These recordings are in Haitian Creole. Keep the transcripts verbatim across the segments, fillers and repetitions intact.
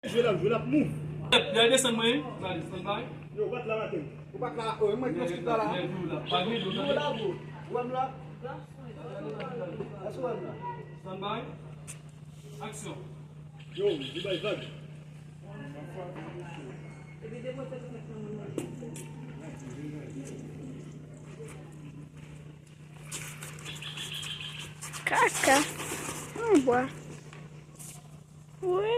Jwe l ap, jwe l ap move. Lè desann mwen, gade, stand by. Yo, bat la maten. Ou bat la, oh, mwen ki pa la. Lè, lè, lè, la. Pa gen dlo, tande. Ou la, bro. Ou wè m la. Èske ou wè m la? Stand by. Aksyon. Yo, li bay vag. Kaka. Anbwa. Wi.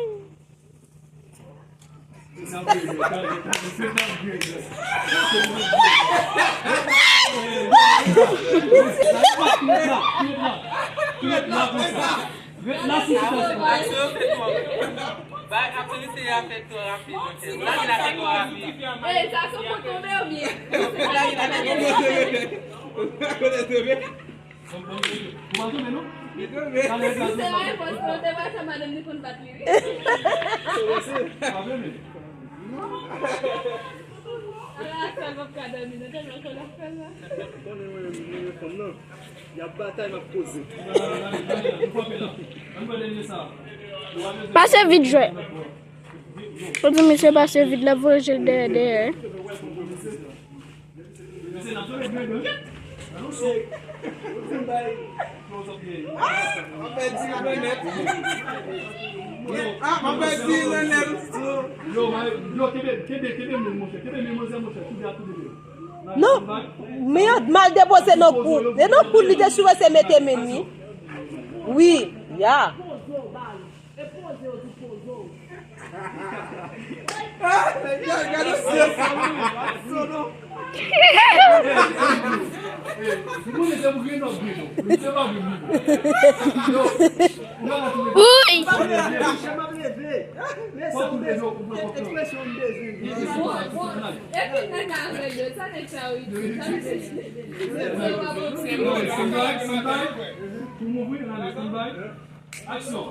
Ret la sou sitiyasyon. Bay aktivite a fè twò rapid, ok. Lage la fè twò rapid. Ey, sa se pou tonbe oubyen? Lage la fè twò rapid. Ou pa tonbe, non? Li tonbe. Talè, talè. Se yon repons, non, te wè sa madanm li konn bat li, wi. Pa vre, men. Ala, sèl m ap ka dòmi, non, tèlman kòlè ap fè la. Konnen mwen, mwen, mwen, fanm nan. Y ap batay, m ap poze. Pase vit, jwè. Ou di misye pase vit, l ap voye je l dèyè, dèyè. Yo, yo, kenbe, kenbe, kenbe men, monchè. Kenbe men, monchè, monchè. Tou de a, tou de. Non, men yo mal depoze nan kou. E nan kou li te sipoze mete men li. Wi, ya. Uy! Aksyon.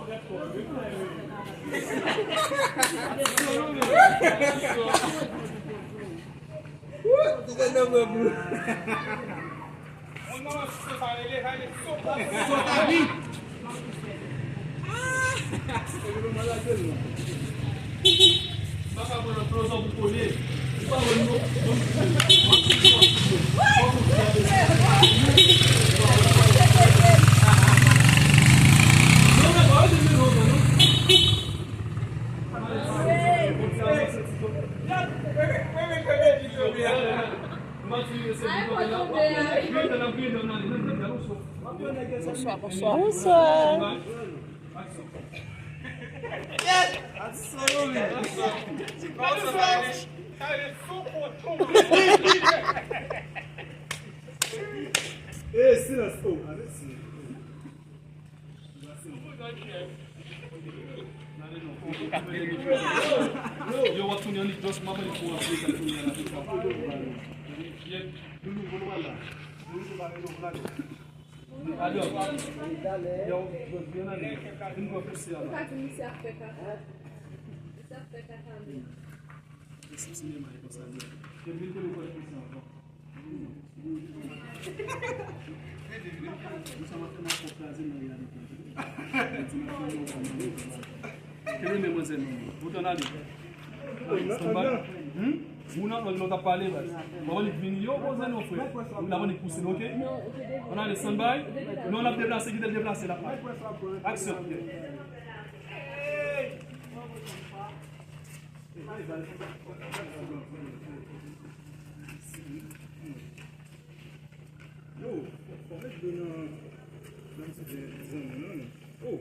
Sot a vi. Bonswa, bonswa. Bonswa. Eh, silans. Oh, avèti. Yo, w ap tounen an li dous, m ap annik pou w ap tounen an li dous. Ou ka di misye ap fè kaka. Misye ap fè kaka, men. Kenbe men manzè non. Bouton ale. Stand by. Hmm? Moun nan lòt lòt ap pale, baz. Mwen li vini yo, manzè non, frè. Moun nan li pouse, ok? Ann ale, stand by. Non, l ap deplase, kite l deplase, l ap pale. Aksyon. Yo, fò met dlo nan, nan ti zen, zen mwen non. Oh.